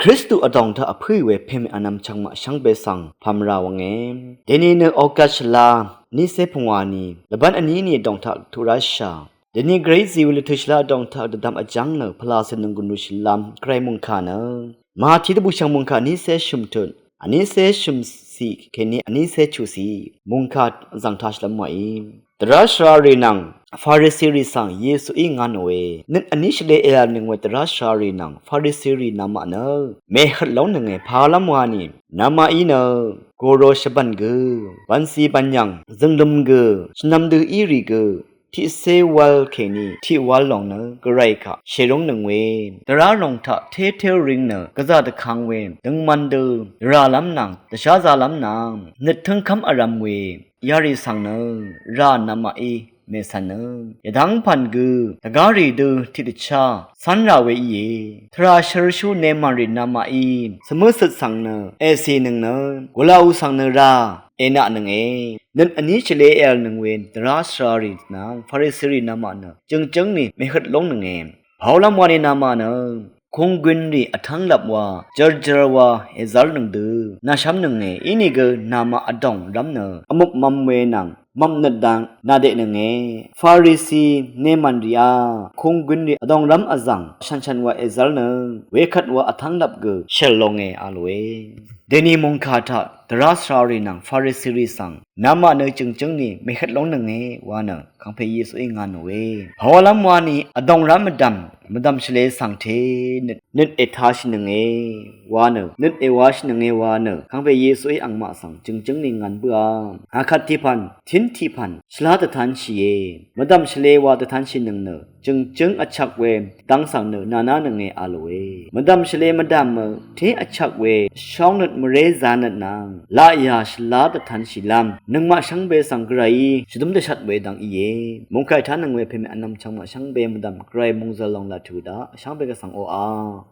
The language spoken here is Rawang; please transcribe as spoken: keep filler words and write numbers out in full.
Kristu vdòng taq vpǿì we pèmè vnvm chvngmaq shvngbe svng pv̄m ra wvnge. Dèni nø August shvla nícé pungwani lvbv́n vní ni vdòng taq tuq ráshà. Dèni gvray zìwì lvtø̀ shvla vdòng taq dvdvm vjv́ng nø pvlacè nònggùn rú shvlám gvray mòngkà nø Màtí dvbùshv̀ng mòngkà vnícé shø̀mtut, vnícé shø̀mciq kèní vnícé chuqciq mòngkà zv̀ng taq shvlv́m wàí. Dvrá shvrarì nvng Farisirì svng Yesuí ngà nòe. Nøt vní shvlē èv̀lnøng we dvrá shvrarì nvng Farisirì namaq nø mèhøt lóngnønge, pàlv́m wani namaqí nø gòrò shvbv̀n gø, bv̀nzì bv̀nyv̀ng, zø̀ngløm gø, shvnvm dø í rì gø, tiqcé wv̄l kèní tiq wv̄l lòng nø gvray kaq shèrúngnøng we, dvrá lòng taq tété ring nø gvzà dvkang we, døngman dø dvràlv́m nvng dvsházālv́m nvng nøt tǿngkv́m vrv̄m we yarì svng nø rà namaqí mècv̀nnøng yvdv́ng pv̀n gø dvgárì dø tiqdvchá cv́nrà we íe. Tvrà shørshú nemànrì namaqí svmǿcøt svng nø ècìnøng nø gulaqù svng nø rà ènaqnønge. Nøt vní shvlē èv̀lnøng we dvrá shvrarì nvng Farisirì namaq nø jø̀ngjǿng ni mèhøt lóngnønge. Pàolv́m wani namaq nø kùnggwinrì vtv́nglvp wa jv̄rjv̄r wa èzv́rnøng dø nàshv́mnønge. Inìgø namaq vdòngrv́m nø vmupmvm we nvng mvpnøt dang nàdeqnønge. Farisi nemànrìá kùnggwinrì vdòngrv́m vzv̀ng shànshan wa èzv́rnøng wekvt wa vtv́nglvp gø shèl longe a lòe. Dèni mòngkà taq dvrá shvrarì nvng Farisirì svng namaq nø jø̀ngjǿng ni mèhøt lóngnønge wa nø kàngpè Yesuí ngà nòe. Pàwalv́m wani vdòngrv́m mvdv̀m, mvdv̀m shvlē svng té nøt, nøt ètāshìnønge wa nø, nøt èwāshìnønge wa nø kàngpè Yesuí angmaq svng jø̀ngjǿng ni ngàn bǿà. Akvt tiqpv̀n, tín tiqpv̀n shvlá dvtanshìe. Mvdv̀m shvlē wa dvtanshìnøng nø jø̀ngjǿng vchvk we dv́ng svng nø nànánønge a lòe. Mvdv̀m shvlē mvdv̀mø té vchvk we shóngnøt mvré zanøt nvng laqyà shvlá dvtanshìlv́m nøngmaq shvngbe svng gvrayí shvdǿm dvshvt we dvng íe. Mòngkà ètánøng we pèmè vnvm chvngmaq shvngbe mvdv̀m gvray mòngzø̀l lòng laq tuq daq shvngbe gvsvng oqà.